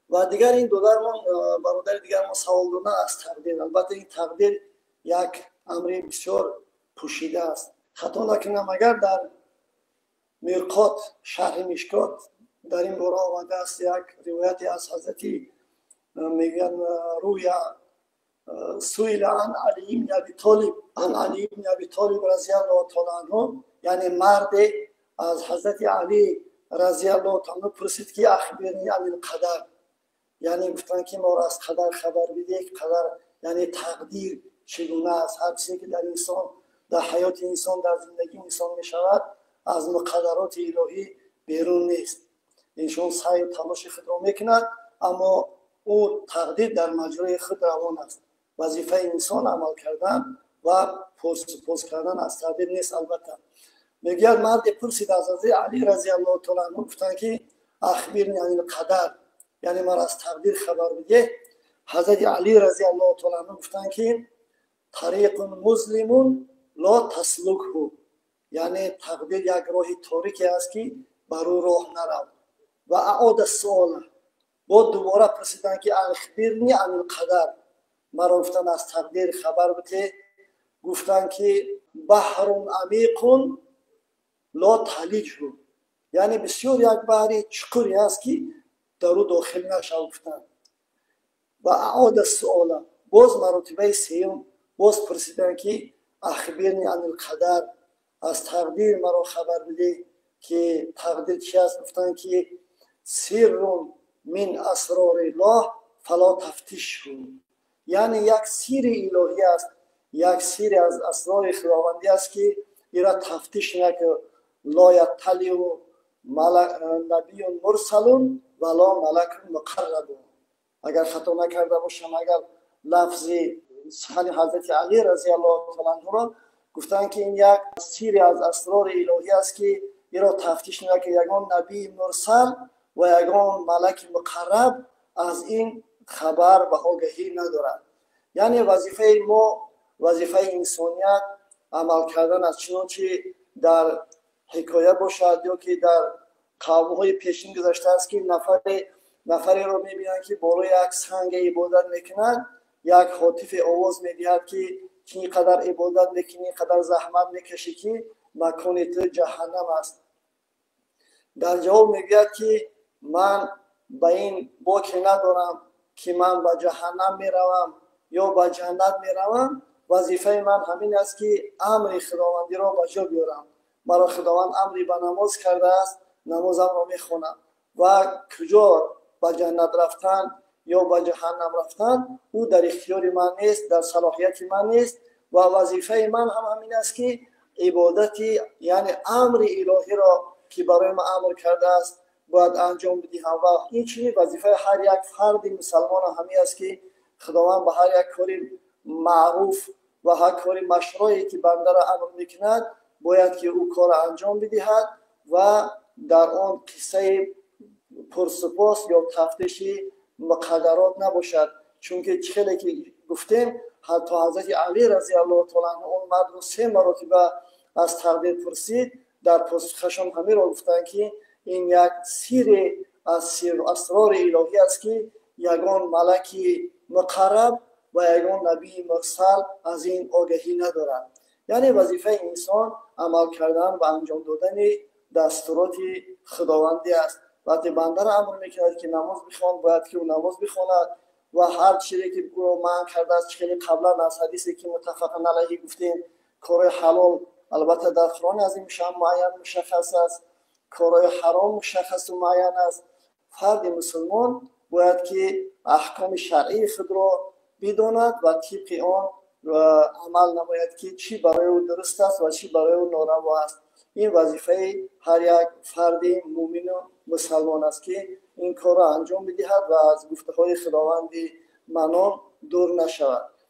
Ва дигар ин додармон, бародари дигармон савол додан аз тақдир. Албатта, ин тақдир як амри бисёр пӯшида аст. Хато накунам, агар дар Мирқот, шарҳи Мишкот, дар ин бора омадааст як ривояте аз ҳазрати, мегӯянд, روي سئل عن علي بن أبي طالب، عن علي بن أبي طالب رضي الله تعالى عنه. Яъне марде аз ҳазрати Алӣ رضي الله تعالى عنه пурсид, ки أخبرني عن القدر, яъне гуфтанд, ки моро аз қадар хабар бидеҳ. Қадар, яъне тақдир, чӣ гуна аст? Ҳар чизе ки дар инсон, дар ҳаёти инсон, дар зиндагии инсон мешавад, аз муқаддароти илоҳӣ берун нест. Инсон саъю талоши худро мекунад, аммо ӯ тақдир дар маҷрои худ равон аст. Вазифаи инсон амал кардан ва пурсупос кардан аз тақдир нест. Албатта, мегӯяд, марде пурсид аз ҳазрати Алӣ رضي الله تعالى عنه, гуфтанд, ки أخبرني عن القدر, яъне маро аз тақдир хабар бидеҳ. Ҳазрати Алӣ رضي الله تعالى عنه гуфтанд, ки طريق مظلم لا تسلكه, яъне тақдир як роҳи торике аст, ки бар ӯ роҳ нарав. وأعاد السؤال, боз дубора пурсиданд, ки أخبرني عن القدر, маро, гуфтанд, аз тақдир хабар бидеҳ. Гуфтанд, ки بحر عميق لا تلجه, яъне бисёр як баҳри чуқуре аст, ки дар ӯ дохил нашав, гуфтанд. وأعاد السؤال, боз маротибаи сеюм боз пурсиданд, ки أخبرني عن القدر, аз тақдир маро хабар бидеҳ, ки тақдир чи аст? Гуфтанд, ки سر من أسرار الله فلا تفتشه, яъне як сири илоҳӣ аст, як сири аз асрори худовандӣ аст, ки ира тафтиш накун. لا يطلع نبي مرسل ولا ملك مقرب. Агар хато накарда бошам, агар лафзи сухани ҳазрати Алӣ رضي الله تعالى عنه ро гуфтанд, ки ин як сири аз асрори илоҳӣ аст, ки иро тафтиш накун. Ягон набии мурсал ва ягон малаки муқарраб аз ин хабар ва огаҳӣ надорад. Яъне вазифаи мо, вазифаи инсоният амал кардан аст. Чунончи дар ҳикоя бошад ё ки дар қавмҳои пешин гузаштааст, ки нафареро мебинанд, ки болои як санге ибодат мекунад. Як ҳотифе овоз медиҳад, ки ин қадар ибодат мекунӣ, ин қадар заҳмат мекашӣ, ки макони ту ҷаҳаннам аст. Дар ҷавоб мегӯяд, ки ман ба ин боке надорам, ки ман ба ҷаҳаннам меравам ё ба ҷаннат меравам. Вазифаи ман ҳамин аст, ки амри худовандиро ба ҷо биёрам. Маро Худованд амри ба намоз кардааст, намозамро мехонам ва куҷо ба ҷаннат рафтан ё ба ҷаҳаннам рафтан, ӯ дар ихтиёри ман нест, дар салоҳияти ман нест. Ва вазифаи ман ҳам ҳамин аст, ки ибодати, яъне амри илоҳиро, ки барои ман амр кардааст, бояд анҷом бидиҳам. Ва инчунин вазифаи ҳар як фарди мусалмон ҳамин аст, ки Худованд ба ҳар як кори маъруф ва ҳар кори машрӯе, ки бандаро амр мекунад, бояд ки ӯ корро анҷом бидиҳад ва дар он қиссаи пурсупос ё тафтиши муқаддарот набошад. Чунки чӣ хеле ки гуфтем, ҳатто ҳазрати Алӣ رضي الله تعالى عنه он мардро се маротиба аз тақдир пурсид, дар посухашон ҳаминро гуфтанд, ки ин як сире аз сиру асрори илоҳӣ аст, ки ягон малаки муқарраб ва ягон набии мурсал аз ин огаҳӣ надорад. Яъне вазифаи инсон амал кардан ва анҷом додани дастуроти худовандӣ аст. Вақте бандаро амр мекунад, ки намоз бихон, бояд ки ӯ намоз бихонад ва ҳар чизе, ки ӯро манъ кардааст, чӣ хеле қаблан аз ҳадисе, ки متفق علیه гуфтем, корҳои ҳалол албатта дар Қуръони азимушшаън муайян, мушаххас аст, корҳои ҳаром мушаххасу муайян аст. Фарди мусулмон бояд ки аҳкоми шаръии худро бидонад ва тибқи он амал намояд, ки чӣ барои ӯ дуруст аст ва чӣ барои ӯ нораво аст. Ин вазифаи ҳар як фарди муъмину мусалмон аст, ки ин корро анҷом бидиҳад ва аз гуфтаҳои худованди манон дур нашавад.